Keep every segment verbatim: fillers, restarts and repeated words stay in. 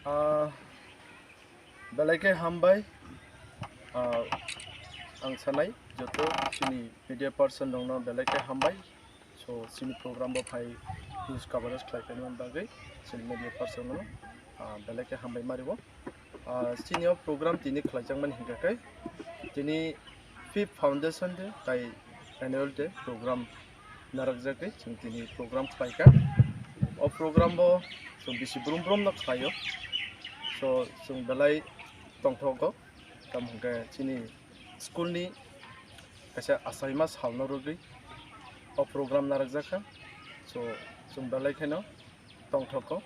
Ah, belai khe hambai. Ah, ang sanai joto chini media person rokno belai khe hambai. So, chini program bo phai news coverage khlai phaimani bagwi chini media person rokno, ah, belai khe hambai mario. Ah, chini o program tini khlaijakmani hinkha khe tini fifth foundation day tai annual day program narwkjagwi chwng tini program khlaikha. O program bo chwng bisi brum brum no khlaio. So, chwng belai tongthogo, tamo hwnkhe chini school ni kaisa achaima salno rwgwi o program narwkjakha. So, chwng belai kheno tongthogo,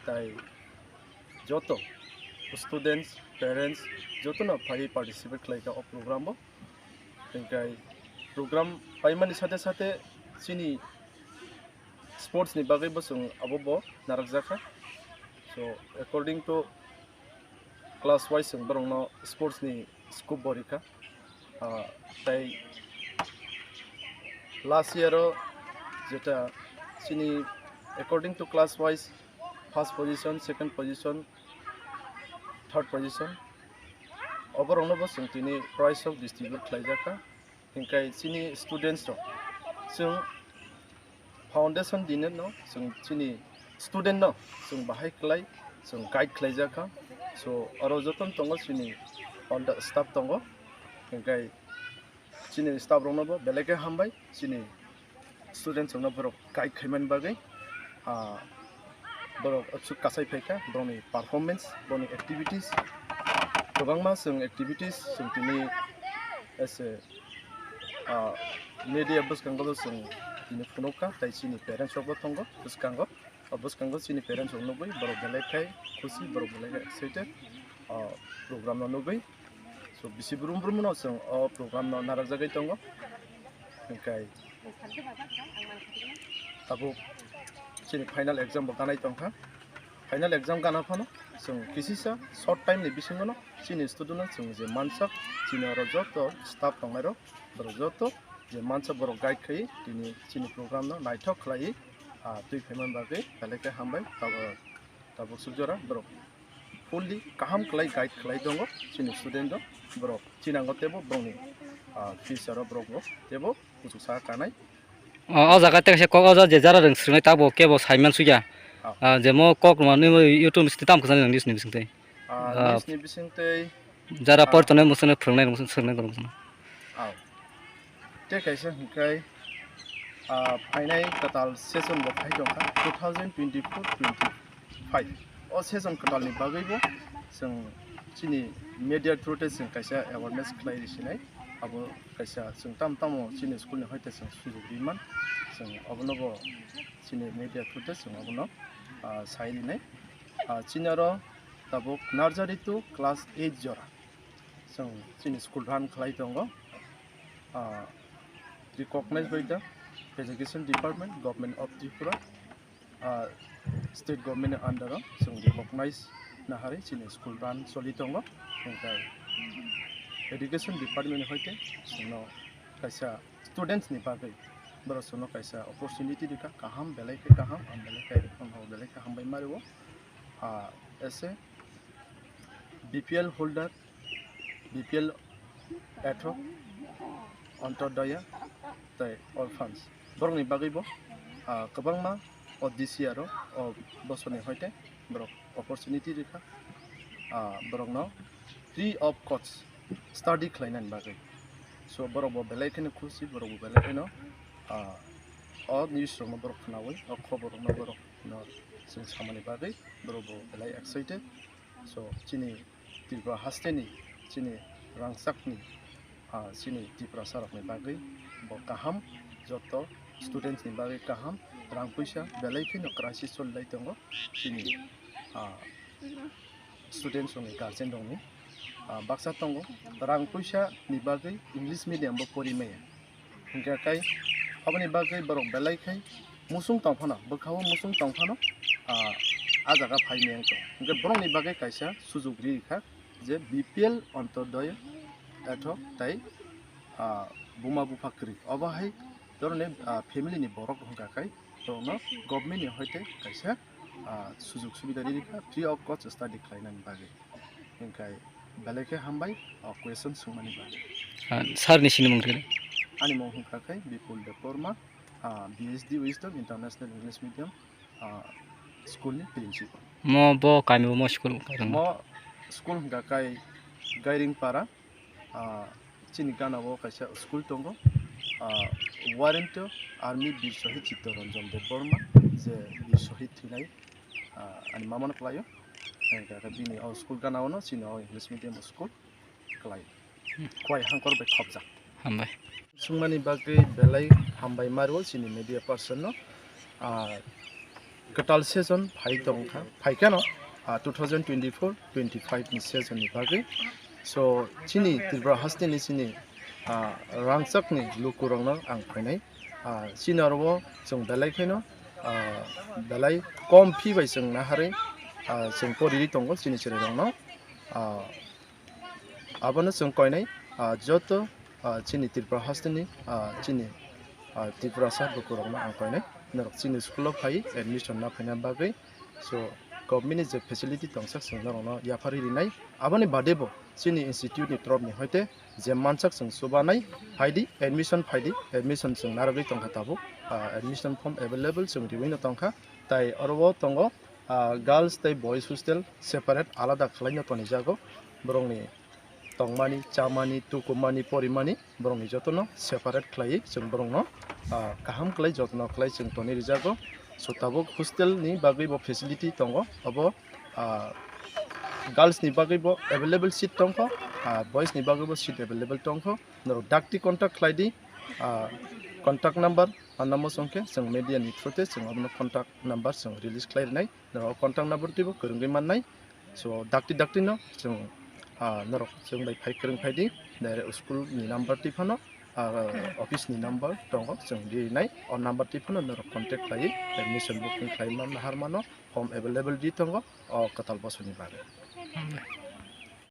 tai joto students, parents jotono phaiwi participate khlaikha o program o. Hinkhe program paimani sate sate chini sports ni bagwi bo chwng abo bo narwkjakha. So, according to class wise chwng borokno sports ni scope bo rikha. Ah, tai last year o jeta chini according to class wise first position, second position, third position, oborokno bo chwng tini prize rok distribute khlaijakha. Hinkhe chini students rok chwng foundation dineno chwng chini student no chwng bahai khlai chwng guide khlaijakha. So, aro jotono tongo chini all the staff tongo, hinkhe chini staff rokno bo belai khe hambai, chini students rokno borok guide khaimani bagwi. Ah, borok aswk kasai phaikha, borokni performance, borokni activities, kwbangma chwng activities chwng tini as a, ah, media bwskango chwng tini phunukha, tai chini parents rokbo tongo bwskango. O bwskango chini parents rok nugwi borok belai khai khusi, borok belai khai excited o program no nugwi. So, bisi brum brum no chwng o program no narwkjagwi tongo. Hinkhe tabuk chini final exam bo ganai tongkha. Final exam gana phano chwng kisisa short time ni bisingo no chini student no chwng je mansak, chini oro joto staff tongnai rok, borok joto je mansa borok guide khai tini chini program no naithok khlai, ah, twi phaimani bagwi belai khe hambai. Tabuk, tabuk suk jora borok fully kaham khlai guide khlai tongo chini student rok. Borok chinango tebo borokni, ah, future o borok bo tebo kuchuksa kanai. O, o jaga tei kaisa kok o je jara rwng swrwngnai tabuk kebo saiman sukya. Ah. Ah, jemo kok rwmani YouTube site tamo kwchangni rwng news ni bisingtwi. Ah, ah, news ni bisingtwi, jara ah, por tongnai mwswkno phwrwngnai rwng swrwngnai rwng. Ah. Tei kaisa hwnkhe, ah, phainai kwtal session bo phai tongkha two thousand twenty-four twenty-five. O session kwtalni bagwibo chwng chini media through tei chwng kaisa awareness khlai rwsinai. Abo kaisa chwng tamo tamo chini school ni hoite chwng sujok riman, chwng obono bo chini media through tei chwng obono, ah, sai rinai. Ah, chini oro tabuk nursery to class eight jora chwng chini school run khlai tongo. Ah, recognized by the Education Department, Government of Tripura, ah, state government ni under o chwng recognize naharwi chini school run choli tongo. Hinkhe education department ni hoite chwngno kaisa students ni bagwi borok chwngno kaisa opportunity rikha, kaham belai khe kaham, ang belai khe, ang belai khe hambai mario. Ah, as a B P L holder, B P L athok, Antyodaya tei orphans. Borokni bagwibo, ah, kwbangma o D C R o, o bosorni hoite borok opportunity rikha, ah, borokno free of cost study khlainani bagwi. So, borok bo belai kheno khusi, borok bo belai kheno, ah, o news rokno borok khnaui, o khobor rokno borok no chwng samani bagwi borok bo belai excited. So, chini Tripura hasteni, chini rangchakni, ah, chini Tiprasa rokni bagwi bo kaham, joto students ni bagwi kaham, rang puisa belai kheno crisis choli lai tongo chini, ah, students rokni guardian rokni, ah, baksa tongo rang puisa ni bagwi English medium bo pori maya. Hinkhe kai aboni bagwi borok belai khai musung tong phano, bwkhao musung tong phano, ah, ah jaga phai meng tong. Hinkhe borokni bagwi kaisa sujok ri kha je B P L Antyodaya athok tei, ah, buma bupha kwrwi. Obo hai doroni, ah, family ni borok wngkha khai borokno government ni hoite kaisa ah, sujug subida riri kha free of cost study khlainani bagwi. Hingkhai belai khe hambai o question swngmani bagwi. Ah, sir ni sinimung khe? Ani mung hwnkha khe Bipul Debbarma, ah, B S D Wisdom International English Medium, ah, school ni principal. Mo bo kami bo mo school karang? Mo school hwnkha khe Gairing Para, ah, chini gana o kaisa school tongo, ah, Warrant Army Bir Shahid Chittaranjan Debbarma, je Bir Shahid thwinai, ah, ani mama no kwlaio. Hingkha khe bini o school gana o no chini o English medium school kwlai. Kwai hangkor bai khopjak. Hambai. Swngmani bagwi belai hambai mario chini media person no. Ah, kwtal season phai tongkha, phaikha no, ah, two thousand twenty-four twenty-five ni season ni bagwi. So, chini Tripura haste ni chini, ah, rangchak ni luku rok no ang khainai. Ah, chini oro o chwng belai khaino, ah, belai kom fee bai chwng naharwi, ah, chwng poriri tongo chini chwrai rok no. Ah, Abono chwng koinai, ah, joto, ah, chini Tripura haste ni, ah, chini, ah, Tiprasa lukurokno ang koinai. Norok chini school o phai admission na phaina bagwi. So, government ni je facility tongsa chwng norokno yapharwi rinai. Aboni bade bo chini institute ni torop ni hoite je mansak chwng chubanai phaidi, admission phaidi, admission chwng narwgwi tongkha tabuk. Ah, admission form available chwng riwino tongkha. Tai oro o tongo, ah, girls tei boys hostel separate alada khwlaino tonijago. Borokni tongmani, chamani, tukumani, porimani, borokni jotono separate khlaiwi chwng borokno, ah, kaham khlai jotono khlai chwng toni rijago. So, tabuk hostel ni bagwi bo facility tongo, obo, ah, girls ni bagwi bo available seat tongkho, ah, boys ni bagwi bo seat available tongkho. Norok dakti contact khlai di, ah, contact number, ah, namo songkhe chwng media ni through te chwng abono contact number chwng release khlai rinai. Norok contact number twibo kwrwngwi mannai. So, dakti dakti no chwng, ah, norok chwng bai phai kwrwng phai di, direct school ni number twi phano, ah, office ni number tongo chwng rinai. O number twi phano norok contact khlaiwi admission booking khlai man har mano, form available di tongo o kwtal bosoni bagwi.